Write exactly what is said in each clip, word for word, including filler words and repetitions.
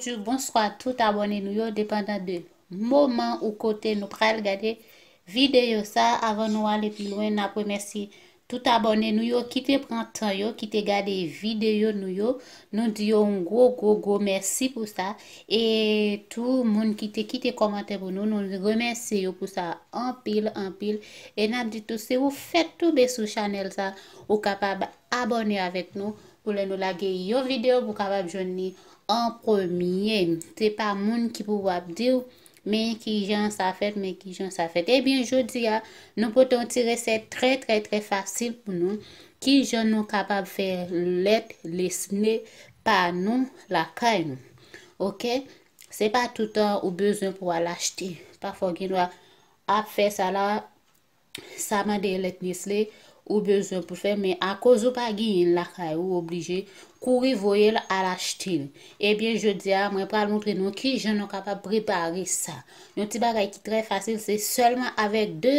Bonjou, bonswa tout abòne nou yo, depandan de moman ou kote nou pral gade videyo sa. Avan nou ale pi lwen, n ap remèsye tout abòne nou yo ki te pran tan yo, ki te gade videyo nou yo. Nou di yo yon gwo, gwo, gwo mèsi pou sa. E tou moun ki te kite kòmantè pou nou, nou remèsye yo pou sa anpil, anpil. E n ap di tou, si ou fèk tonbe sou chanèl sa, ou kapab abòne avèk nou pou lè nou lage yon videyo, pou w kapab jwenn li an premye. Se pa moun ki pou ap di w, men kijan sa fèt, men kijan sa fèt. Ebyen, jodi a, nou pote yon ti resèt trè, trè, trè fasil pou nou. Kijan nou kapab fè lèt Nestlé pa nou lakay nou. Oke? Se pa toutan ou bezwen pou al achte. Pafwa, w gen dwa ap fè sa la, sa mande lèt Nestlé ou bezwen pou fè, men akoz ou pa genyen l lakay ou, ou oblije kouri voye l al achte l. Ebyen, jodi a, mwen pral montre nou kijan nou kapab prepare sa. Yon ti bagay ki trè fasil, se sèlman avèk de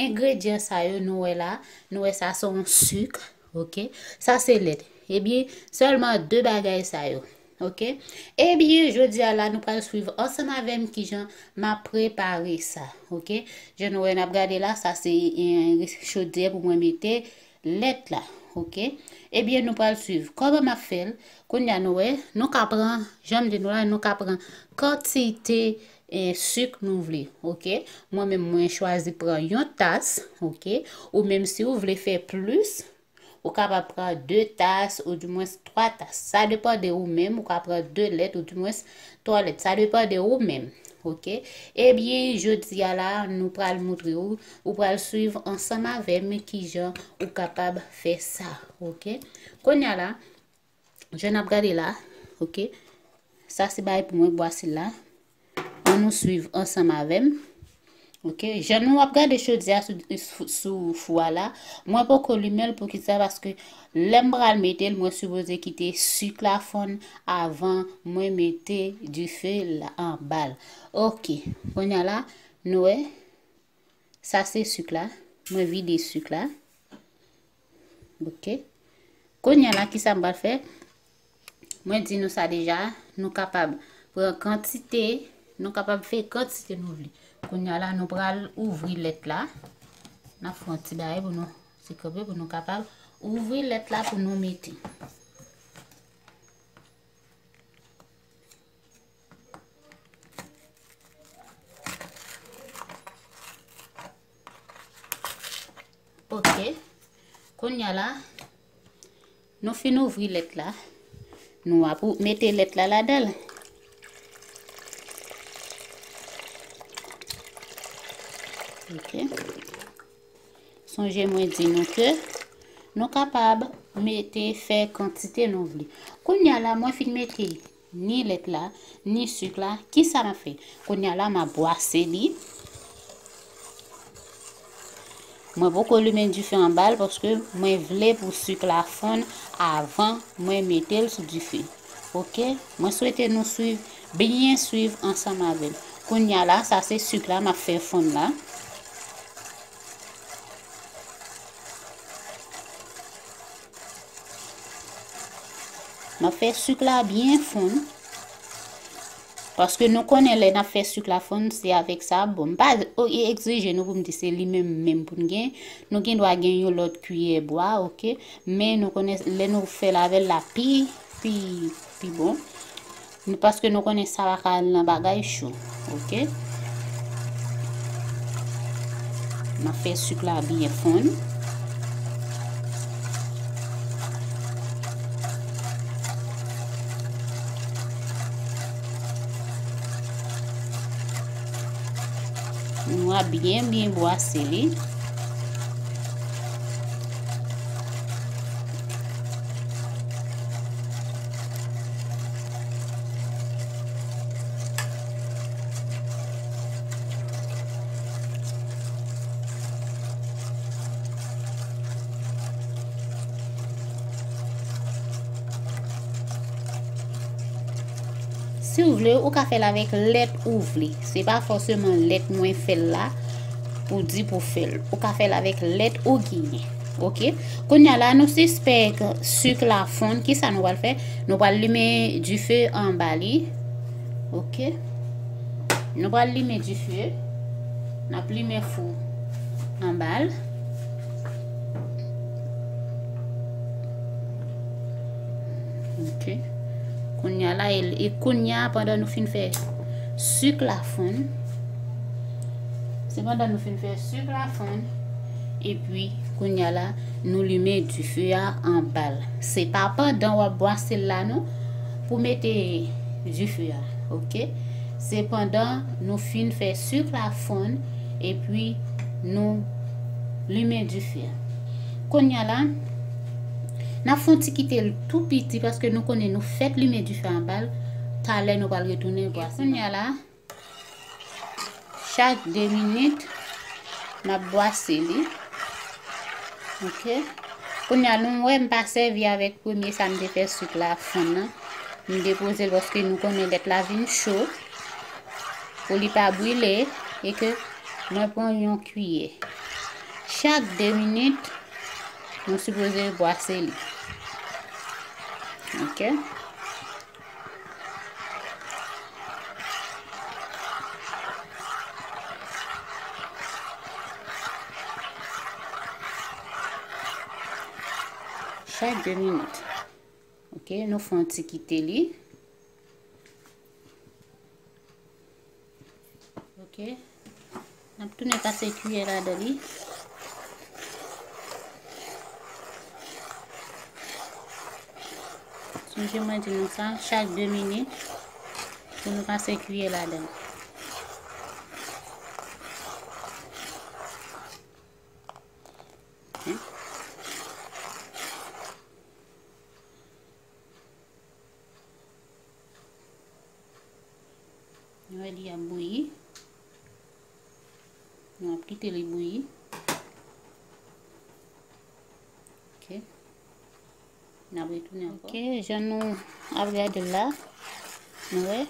engredyan sa yo nou wè la. Nou wè sa se yon sik, oke? Sa se lèt. Ebyen, sèlman de bagay sa yo. Oke? Ebyen, jodi a la, nou pral swiv ansanm avè m kijan m ap prepare sa. Oke? Jan nou wè, n ap gade la, sa se, eh, chodyè pou mwen mete lèt la. Oke? Ebyen, nou pral swiv. Kòman m ap fè l? Kounye a, nou wè, nou ka pran, jan m di nou la, nou ka pran kantite, eh, sik nou vle. Oke? Mwen menm, mwen chwazi pran yon tas. Oke? Ou menm, si ou vle fè plis, ou kapab pran de tas, oudimwens twa tas. Sa depann de ou menm, ou ka pran de lèt, oudimwens twa lèt. Sa depann de ou menm. Oke? Ebyen, jodi a la, nou pral montre ou, ou pral swiv ansanm avè m kijan ou kapab fè sa. Oke? Kounye a la, jan n ap gade la, oke? Sa se bagay pou mwen, bwase la. Ann nou swiv ansanm avè m. Oke, jan nou ap gade chodyè a sou, sou, sou fou a la, mwen poko limen l. Poukisa? Paske lè m pral mete l, mwen sipoze kite sik la fonn avan mwen mete dife la anba l. Oke, kounye a la, nou wè, sa se sik la. Mwen vide sik la. Oke. Kounye a la, kisa m pral fè? Mwen di nou sa deja, nou kapab pran kantite, nou kapab fè kantite nou vle. Kounye a la, nou pral ouvri lèt la. N ap fè yon ti bagay pou nou, ti kanpe pou nou kapab ouvri lèt la pou nou mete. Oke. Kounye a la, nou fin ouvri lèt la. Nou ap ou-, mete lèt la ladan l. Oke. Sonje mwen di nou ke nou kapab mete, fè kantite nou vle. Kounye a la, mwen fin mete ni lèt la, ni sik la. Kisa m ap fè? Kounye a la, m ap bwase li. Mwen poko limen dife anba l paske mwen vle pou sik la fonn avan mwen mete l sou dife. Oke? Mwen swete nou swiv, byen swiv ansanm avè m. Kounye a la, sa se sik la m ap fè fonn la. M ap fè sik la byen fonn. Paske nou konnen lè n ap fè sik la fonn, se avèk sa. Bon, m pa o-, egzije nou pou m di se li menm, menm pou n gen. Nou gen dwa gen yon lòt kiyè bwa, oke? Men nou konnen lè nou fè l avè l la pi, pi, pi bon. Nou, paske nou konnen sa pa ka al nan bagay cho, oke? N ap fè sik la byen fonn. Nou ap byen, byen bwase li. Si w vle, ou ka fè l avèk lèt ou vle. Se pa fòseman lèt mwen fè l la pou di pou fè l. Ou ka fè l avèk lèt ou genyen. Oke? Kounye a la, nou sispèk sik la fonn. Kisa nou pral fè? Nou pral limen dife anba li. Ok. Nou pral limen dife. N ap limen fou anba l. Ok. Kounye a la, e, e kounye a, pandan nou fin fè sik la fonn, se pandan nou fin fè sik la fonn, epi kounye a la, nou limen dife a anba l. Se pa pandan w ap bwase l la, non, pou mete dife a, ok? Se pandan nou fin fè sik la fonn, epi nou limen dife a. Kounye a la, n ap fè yon ti kite l tou piti paske nou konnen nou fèk limen dife a anba l. Talè nou pral retounen bwase. Kounye a la, chak de minit, n ap bwase li. Ok. Kounye a, nou wè m pa sèvi avèk premye sa m te fè sik la fonn nan. M depoze l paske nou konnen lèt la vin cho. Pou li pa brile, e ke mwen pran yon kiyè. Chak de minit, nou sipoze bwase li. Ok. Chak de minit. Ok, nou fè yon ti kite li. Ok. N ap tounen pase kiyè ladan li. Sonje mwen di nou sa, chak de minit, pou nou pase kiyè ladan. Ok. Nou wè li ap bouyi. Nou ap kite li bouyi. Ok. N ap retounen ankò. Ok, jan nou ap gade l la, nou wè.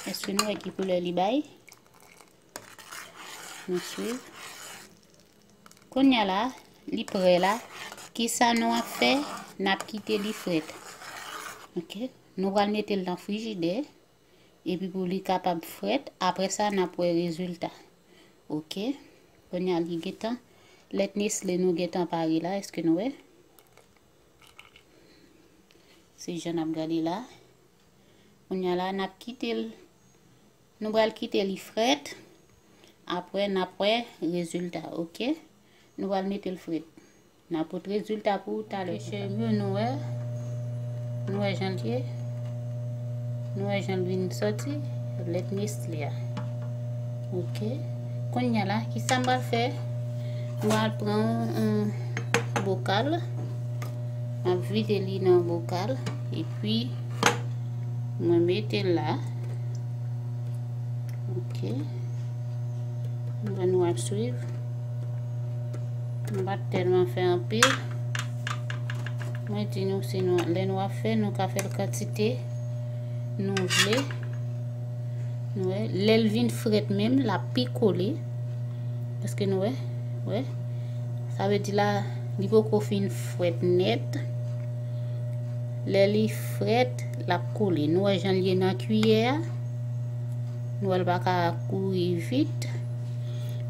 Èske nou wè ki koulè li bay? Nou swiv. Kounye a la, li prè la. Kisa nou ap fè? N ap kite li frèt. Ok. Nou pral mete l nan frijidè. Epi pou li kapab frèt, apre sa, n ap wè rezilta. Ok. Kounye a, li gentan. Lèt Nestle nou gentan pare la, èske nou wè? Se jan n ap gade la. Kounye a la, n ap kite l. Nou pral kite li frèt. Apre, n ap wè rezilta, ok? Nou pral mete l frèt. N ap pote rezilta pou ou talè. Ok, cheri m yo, nou wè. Nou wè jan l ye. Nou wè jan l vin sòti. Lèt Nestle a. Ok. Kounye a la, kisa m pral fè? M pral pran yon, yon bokal. M ap vide li nan bokal. Epi, mwen mete l la. Ok. Mwen nou ap swiv. M pa t tèlman fè anpil. Mwen di nou, si nou, lè nou ap fè, nou ka fè l kantite nou vle. Nou wè, lè l vin frèt menm, l ap pi kole. Èske nou wè? Wè. Sa vle di la, li poko fin frèt nèt. Lè li frèt, l ap kole. Nou wè jan l ye nan kiyè a. Nou wè l pa ka kouri vit.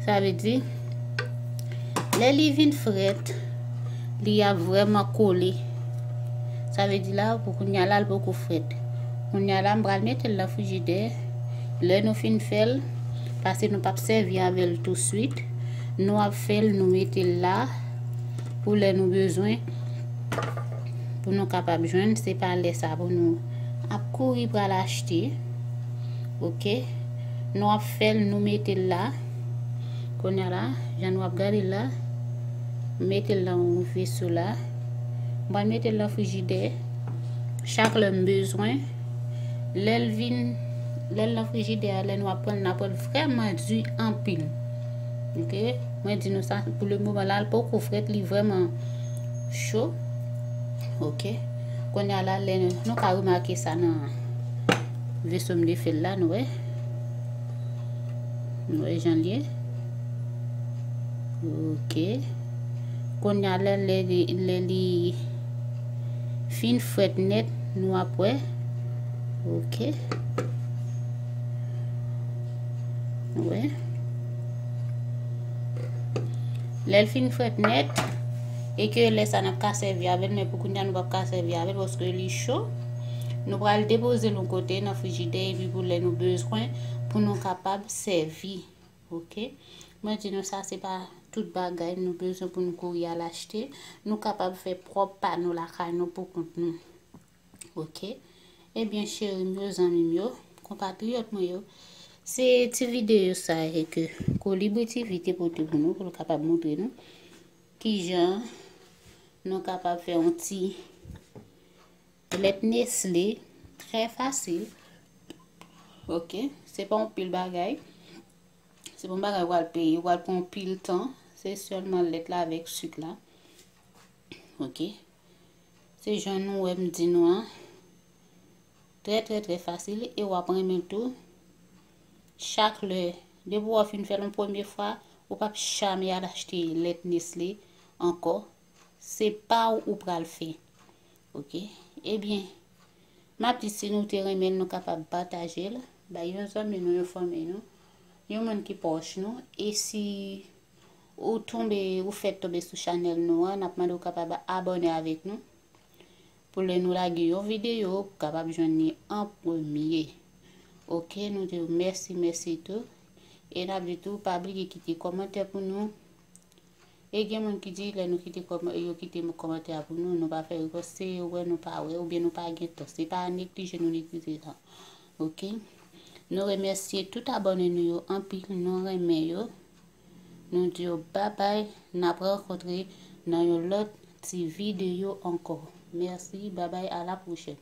Sa vle di, lè li vin frèt, li ap vrèman kole. Sa vle di la, pou kounye a la, l poko frèt. Kounye a la, m pral mete l nan frijidè. Lè nou fin fè l, paske nou p ap sèvi avè l touswit, nou ap fè l, nou mete l la, pou lè nou bezwen, pou nou kapab jwenn, se pa lè sa pou nou ap kouri pral achte. Ok. Nou ap fè l, nou mete l la. Kounye a la, jan nou ap gade l la, m mete l nan yon veso la. M pral mete l nan frijidè. Chak lè m bezwen. Lè l vin, lè l nan frijidè a, lè nou ap pran l, n ap wè l vrèman di anpil. Ok? Mwen di nou sa, pou le moman la, l poko frèt, li vrèman cho. Ok. Kounye a la, lè nou, nou ka remake sa nan veso m te fè l la, nou wè. Nou wè jan l ye. Ok. Kounye a la, lè li, lè li fin frèt nèt, nou ap wè. Ok. Wè. Lè l fin frèt nèt, e ke lè sa n ap ka sèvi avè l, men pou kounye a nou p ap ka sèvi avè l paske li cho. Nou pral depoze l yon kote nan frijidè epi pou lè nou bezwen, pou nou kapab sèvi. Ok? Mwen di nou sa se pa tout bagay nou bezwen pou nou kouri al achte. Nou kapab fè pwòp pa nou lakay nou pou kont nou. Ok? Ebyen, cheri m yo, zanmi m yo, konpatriyòt mwen yo, se ti videyo sa e ke Kolibri T V te pote pou nou, pou l kapab montre nou kijan nou kapab fè yon ti lèt Nestlé trè fasil. Ok? Se pa yon pil bagay. Se pa yon bagay w al peye, w al pran yon pil tan. Se sèlman lèt la avèk sik la. Ok? Se jan nou wè m di nou an. Trè, trè, trè fasil. E w ap renmen l tou. Chak lè, depi w fin fè l yon premye fwa, ou p ap jamè al achte lèt Nestlé ankò. Se pa w ou pral fè. Ok? Ebyen, m ap di si nou te renmen l, nou kapab pataje l, bay yon zanmi nou, yon fanmi nou, yon moun ki pwòch nou. E si ou tonbe, ou fèk tonbe sou chanèl nou an, n ap mande w kapab abòne avèk nou. Pou lè nou lage yon videyo, ou kapab jwenn li an premye. Ok, nou di w mèsi, mèsi tou. E n ap di tou, pa bliye kite kòmantè pou nou. E gen moun ki di, lè nou kite kòman-, yo kite kòmantè a pou nou, nou pa fè repons, se yo wè nou pa wè, oubyen nou pa gen tan. Se pa neglije nou neglije tan. Ok? Nou remèsye tout abòne nou yo anpil, nou renmen yo. Nou di yo babay, n ap rankontre nan yon lòt ti videyo ankò. Mèsi, babay, a la pwochèn.